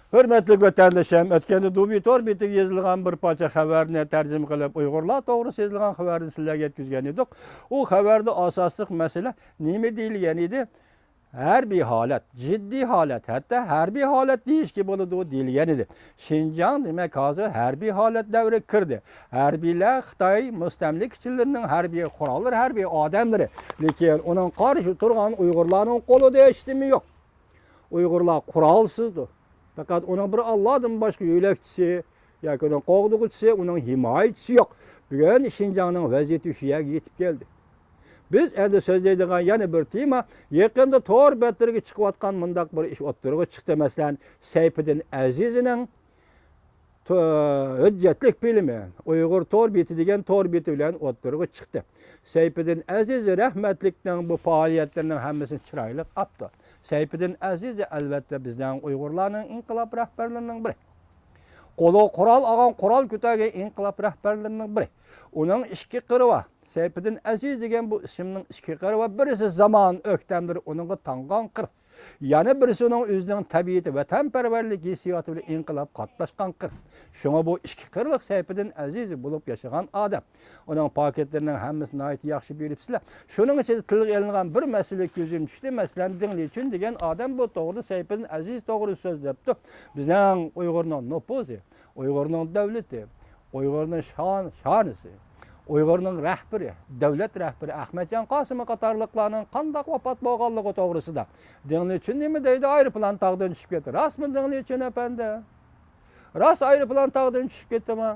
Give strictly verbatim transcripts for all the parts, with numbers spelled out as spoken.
ھۆرمەتلىك ۋەتەندىشىم، ئۆتكەندە دۇبى تور بېتىگە يېزىلغان بىر پارچە خەۋەرنى تەرجىمە قىلىپ، ئۇيغۇرلار توغرىسىدا يېزىلغان خەۋەرنى سىلەرگە يەتكۈزگەن ئىدۇق. ئۇ خەۋەردە ئاساسلىق مەسىلە نېمە دېيىلگەن ئىدى؟ ھەربىي ھالەت، جىددىي ھالەت، ھەتتا ھەربىي ھالەت دېيىشكە بولىدۇ دېيىلگەن ئىدى. شىنجاڭ، دېمەك، ھازىر ھەربىي ھالەت دەۋرىگە كىردى. ھەربىيلەر خىتاي مۇستەملىكىچىلىرىنىڭ ھەربىي قوراللىرى، ھەربىي ئادەملىرى. لېكىن ئۇنىڭ قارشى تۇرغان ئۇيغۇرلارنىڭ قولىدا ھېچنېمە يوق. ئۇيغۇرلار قورالسىزدۇر. پەقەت ئۇنىڭ بىر ئاللادىن باشقا يۆلەكچىسى ياكى ئۇنىڭ قوغدىغۇچىسى، ئۇنىڭ ھىمايىچىسى يوق. بۈگۈن شىنجاڭنىڭ ۋەزىيىتى شۇ يەرگە يېتىپ كەلدى. بىز ئەمدى سۆزلەيدىغان يەنە بىر تېما، يېقىندا تور بەتلىرىگە چىقىۋاتقان مۇنداق بىر ئىش ئوتتۇرىغا چىقتى. مەسىلەن، سەيپىدىن ئەزىزنىڭ تو-، ھۆججەتلىك فىلىمى، ئۇيغۇر تور بېتى دېگەن تور بېتى بىلەن ئوتتۇرىغا چىقتى. سەيپىدىن ئەزىز رەھمەتلىكنىڭ بۇ پائالىيەتلىرىنىڭ ھەممىسىنى چىرايلىق ئاپتۇ. سەيپىدىن ئەزىز، ئەلۋەتتە، بىزنىڭ ئۇيغۇرلارنىڭ ئىنقىلاب رەھبەرلىرىنىڭ بىرى. قولىغا قورال ئالغان، قورال كۆتەرگەن ئىنقىلاب رەھبەرلىرىنىڭ بىرى. ئۇنىڭ ئىككى قىرى بار. سەيپىدىن ئەزىز دېگەن بۇ ئىسىمنىڭ ئىككى قىرى بار. بىرسى زامان ئۆكتەملىرى ئۇنىڭغا تاڭغان قىر. يەنە بىرسى ئۇنىڭ ئۆزىنىڭ تەبىئىتى، ۋەتەنپەرۋەرلىك ھېسسىياتى بىلەن ئىنقىلاب قاتناشقان قىر. شۇڭا بۇ ئىككى قىرلىق سەيپىدىن ئەزىز بولۇپ ياشىغان ئادەم. ئۇنىڭ پاكىتلىرىنىڭ ھەممىسىنى ناھايىتى ياخشى بىلىپسىلەر. شۇنىڭ ئىچىدە تىلغا ئېلىنغان بىر مەسىلە كۆزۈمگە چۈشتى. مەسىلەن، دېڭ لىچۈن دېگەن ئادەم بۇ توغرىدا، سەيپىدىن ئەزىز توغرىدا سۆزلەپتۇ. بىزنىڭ ئۇيغۇرنىڭ نوپۇزى، ئۇيغۇرنىڭ دۆلىتى، ئۇيغۇرنىڭ شان-، شانىسى، ئۇيغۇرنىڭ رەھبىرى، دۆلەت رەھبىرى ئەخمەتجان قاسىمى قاتارلىقلارنىڭ قانداق ۋاپات بولغانلىقى توغرىسىدا. دېڭ لىچۈن نېمە دەيدۇ؟ ئايروپىلان تاغدىن چۈشۈپ كەتتى. راستمۇ، دېڭ لىچۈن ئەپەندى؟ راست، ئايروپىلان تاغدىن چۈشۈپ كەتتىمۇ؟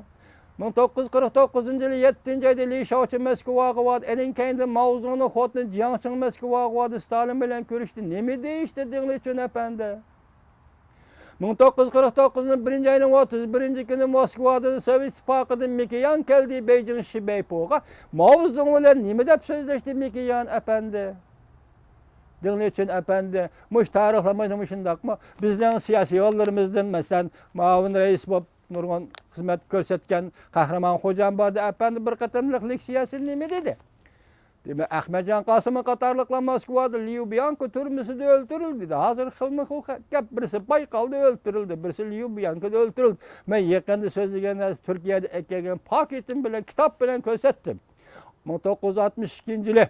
مىڭ توققۇز يۈز قىرىق توققۇزىنچى يىلى يەتتىنچى ئايدا لى شياۋچىن مەسكۇۋاغا باردى. ئېنىڭ كەينىدىن ماۋزېدۇڭنى خوتۇنى جياڭ چىڭ مەسكۇۋاغا باردى. ستالىن بىلەن كۆرۈشتى. نېمە دېيىشتى دېڭ لىچۈن ئەپەندى؟ مىڭ توققۇز يۈز قىرىق توققۇزنىڭ بىرىنچى ئاينىڭ ئوتتۇز بىرىنچى كۈنى موسكۋادىن سوۋېت ئىتتىپاقىدىن مىكيان كەلدى، بېيجىڭ شىبەيپوغا. ماۋزېدۇڭ بىلەن نېمە دەپ سۆزلەشتى مىكيان ئەپەندى؟ دېڭ لىچۈن ئەپەندى، مۇشۇ تارىخلارمۇ مۇشۇنداقمۇ؟ بىزنىڭ سىياسىيونلىرىمىزدىن، مەسىلەن، مۇئاۋىن رەئىس بولۇپ نۇرغۇن خىزمەت كۆرسەتكەن قەھرىمان خوجام باردى، ئەپەندى بىر قېتىملىق لېكسىيەسىدە نېمە دېدى؟ دېمەك، ئەخمەتجان قاسىمى قاتارلىقلار موسكۋادا ليۇ بيانكو تۈرمىسىدە ئۆلتۈرۈلدى. ھازىر خىلمۇ خىل گەپ، بىرسى بايقالدا ئۆلتۈرۈلدى، بىرسى ليۇ بيانكودا ئۆلتۈرۈلدى. مەن يېقىندا سۆزلىگەن نەرسە، تۈركىيەدە ئەكەلگەن پاكىتىم بىلەن، كىتاب بىلەن كۆرسەتتىم. مىڭ توققۇز يۈز ئاتمىش ئىككىنچى يىلى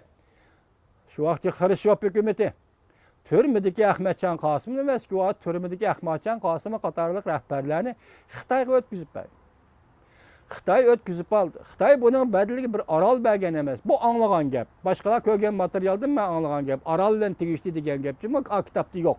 شۇ ۋاقىتتىكى خرۇشچوف ھۆكۈمىتى تۈرمىدىكى ئەخمەتجان قاسىمنى، مەسكۇ تۈرمىدىكى ئەخمەتجان قاسىمى قاتارلىق رەھبەرلەرنى خىتايغا ئۆتكۈزۈپ بەردى. خىتاي ئۆتكۈزۈپ ئالدى. خىتاي بۇنىڭ بەدىلىگە بىر ئارال بەرگەن ئەمەس. بۇ ئاڭلىغان گەپ. باشقىلار كۆرگەن ماتېرىيالدىن مەن ئاڭلىغان گەپ. ئارال بىلەن تېگىشتى دېگەن گەپ جۇمۇ، ئا، كىتابتا يوق.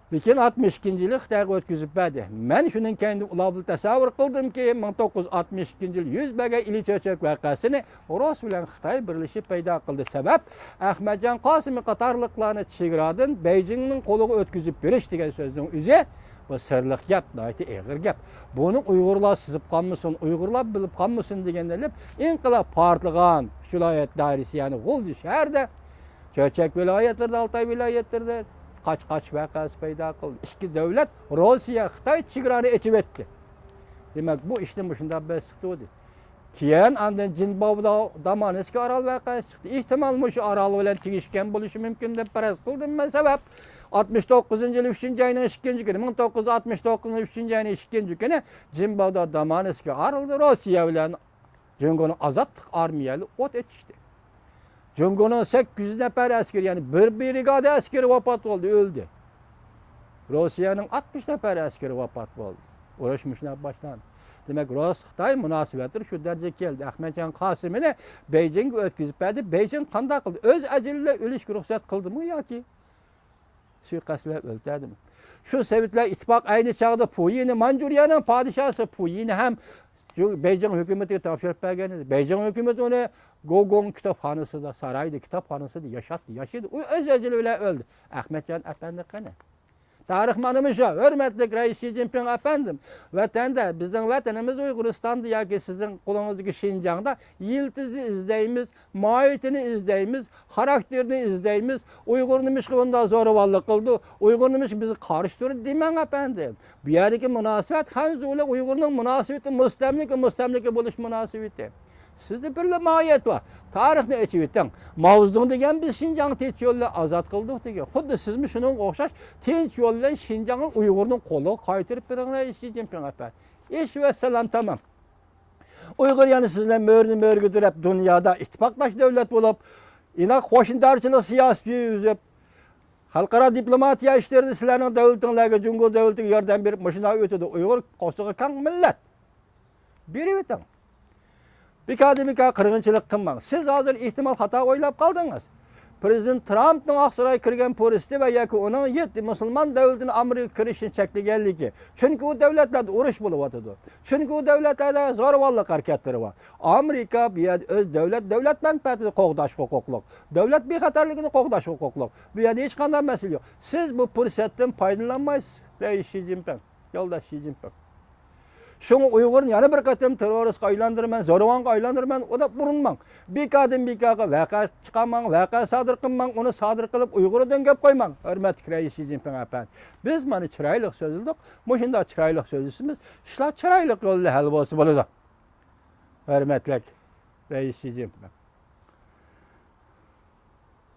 لېكىن ئاتمىش ئىككىنچى يىلى خىتايغا ئۆتكۈزۈپ بەردى. مەن شۇنىڭ كەينىدىن ئۇلار بىلەن تەسەۋۋۇر قىلدىمكى، مىڭ توققۇز يۈز ئاتمىش ئىككىنچى يىلى يۈز بەرگەن ئىلى چۆچەك ۋەقەسىنى رۇس بىلەن خىتاي بىرلىشىپ پەيدا قىلدى. سەۋەب، ئەخمەتجان قاسىمى قاتارلىقلارنى چېگرادىن بېيجىڭنىڭ قولىغا ئۆتكۈزۈپ بېرىش دېگەن سۆزنىڭ ئۆزى، بۇ سىرلىق گەپ، ناھايىتى ئېغىر گەپ. بۇنى ئۇيغۇرلار سىزىپ قالمىسۇن، ئۇيغۇرلار بىلىپ قالمىسۇن دېگەندە ئېلىپ، ئىنقىلاب پارتلىغان شۇ ۋىلايەت دائىرىسى، يەنى غۇلجا شەھىرىدە، چۆچەك ۋىلايەتلىرىدە، ئالتاي ۋىلايەتلىرىدە قاچ-قاچ ۋەقەسى پەيدا قىلدى. ئىككى دۆلەت، روسىيە، خىتاي چېگرانى ئېچىۋەتتى. دېمەك، بۇ ئىشنى مۇشۇنداق بېسىقتۇردى. كېيىن ئاندىن جىنباۋدا دامانسكى ئارال ۋەقەسى چىقتى. ئېھتىمال، مۇشۇ ئارال بىلەن تېگىشكەن بولۇشى مۇمكىن دەپ پەرەز قىلدىم مەن. سەۋەب، ئاتمىش توققۇزىنچى يىلى ئۈچىنچى ئاينىڭ ئىككىنچى كۈنى، مىڭ توققۇز يۈز ئاتمىش توققۇزىنىڭ ئۈچىنچى ئاينىڭ ئىككىنچى كۈنى جىنباۋدا دامانسكى ئارىلىدا روسىيە بىلەن جۇڭگونىڭ ئازادلىق ئارمىيەلىرى ئوت ئېچىشتى. جۇڭگونىڭ سەككىز يۈز نەپەر ئەسكىرى، يەنى بىر برىگادا ئەسكىرى ۋاپات بولدى، ئۆلدى. روسىيەنىڭ ئاتمىش نەپەر ئەسكىرى ۋاپات بولدى. ئۇرۇش مۇشۇنداق باشلاندى. دېمەك، رۇس-خىتاي مۇناسىۋەتلىرى شۇ دەرىجىگە كەلدى. ئەخمەتجان قاسىمىنى بېيجىڭگە ئۆتكۈزۈپ بەردى. بېيجىڭ قانداق قىلدى؟ ئۆز ئەجىلى بىلەن ئۆلۈشكە رۇخسەت قىلدىمۇ ياكى سۇيىقەست بىلەن ئۆلتۈردىمۇ؟ شۇ سوۋېتلار ئىتتىپاقى ئەينى چاغدا پۇيىنى، مانجۇرىيەنىڭ پادىشاھى پۇيىنى ھەم جۇ-، بېيجىڭ ھۆكۈمىتىگە تاپشۇرۇپ بەرگەن ئىدى. بېيجىڭ ھۆكۈمىتى ئۇنى گوگوڭ كىتابخانىسىدا، سارايدا، كىتابخانىسىدا ياشاتتى، ياشىدى. ئۇ ئۆز ئەجىلى بىلەن ئۆلدى. ئەخمەتجان ئەپەندى قېنى؟ تارىخ مانا مۇشۇ، ھۆرمەتلىك رەئىس شى جىنپىڭ ئەپەندىم. ۋەتەندە، بىزنىڭ ۋەتىنىمىز ئۇيغۇرىستاندا ياكى سىزنىڭ قولىڭىزدىكى شىنجاڭدا يىلتىزنى ئىزدەيمىز، ماھىيىتىنى ئىزدەيمىز، خاراكتېرىنى ئىزدەيمىز. ئۇيغۇر نېمىشقا بۇنداق زورىۋانلىق قىلىدۇ؟ ئۇيغۇر نېمىشقا بىزگە قارشى تۇرىدۇ دېمەڭ، ئەپەندىم. بۇ يەردىكى مۇناسىۋەت خەنزۇ بىلەن ئۇيغۇرنىڭ مۇناسىۋىتى مۇستەملىكە، مۇستەملىكە بولۇش مۇناسىۋىتى. سىزدە بىرلا ماھىيەت بار. تارىخنى ئېچىۋېتىڭ. ماۋزېدۇڭ دېگەن بىز شىنجاڭنى تىنچ يول بىلەن ئازاد قىلدۇق دېگەن. خۇددى سىزمۇ شۇنىڭغا ئوخشاش تىنچ يول بىلەن شىنجاڭنى ئۇيغۇرنىڭ قولىغا قايتۇرۇپ بېرىڭلار، شى جىنپىڭ ئەپەندى. ئىش ۋەسسالام، تامام. ئۇيغۇر يەنە سىز بىلەن مۆرىنى مۆرىگە تىرەپ، دۇنيادا ئىتتىپاقداش دۆلەت بولۇپ، ئىناق قوشنىدارچىلىق سىياسىتى يۈرگۈزۈپ، خەلقئارا دىپلوماتىيە ئىشلىرىدا سىلەرنىڭ دۆلىتىڭلارغا، جۇڭگو دۆلىتىگە ياردەم بېرىپ، مۇشۇنداق ئۆتىدۇ. ئۇيغۇر قورسىقى كەڭ مىللەت. بېرىۋېتىڭ. بىكاردىن بىكار قىرغىنچىلىق قىلماڭ. سىز ھازىر ئېھتىمال خاتا ئويلاپ قالدىڭىز. پرېزىدېنت ترامپنىڭ ئاقسارايغا كىرگەن پۇرسىتى ۋە ياكى ئۇنىڭ يەتتە مۇسۇلمان دۆلىتىنى ئامېرىكىغا كىرىشىنى چەكلىگەنلىكى. چۈنكى ئۇ دۆلەتلەردە ئۇرۇش بولۇۋاتىدۇ. چۈنكى ئۇ دۆلەتلەردە زورىۋانلىق ھەرىكەتلىرى بار. ئامېرىكا بۇ يەردە ئۆز دۆلەت، دۆلەت مەنپەئەتىنى قوغداش ھوقۇقلۇق. دۆلەت بىخەتەرلىكىنى قوغداش ھوقۇقلۇق. بۇ يەردە ھېچقانداق مەسىلە يوق. سىز بۇ پۇرسەتتىن پايدىلانمايسىز، رەئىس شى جىنپىڭ. يولداش شى جىنپىڭ. شۇڭا ئۇيغۇرنى يەنە بىر قېتىم تېررورىستقا ئايلاندۇرىمەن، زورىۋانغا ئايلاندۇرىمەن، ئۇ دەپ ئۇرۇنماڭ. بىكاردىن بىكارغا ۋەقە چىقارماڭ، ۋەقە سادىر قىلماڭ، ئۇنى سادىر قىلىپ ئۇيغۇر دېگەن گەپ قويماڭ، ھۆرمەتلىك رەئىس شى جىنپىڭ ئەپەندى. بىز مانا چىرايلىق سۆزلىدۇق، مۇشۇنداق چىرايلىق سۆزلىسىمىز، ئىشلار چىرايلىق يول بىلەن ھەل بولسا بولىدۇ. ھۆرمەتلىك رەئىس شى جىنپىڭ.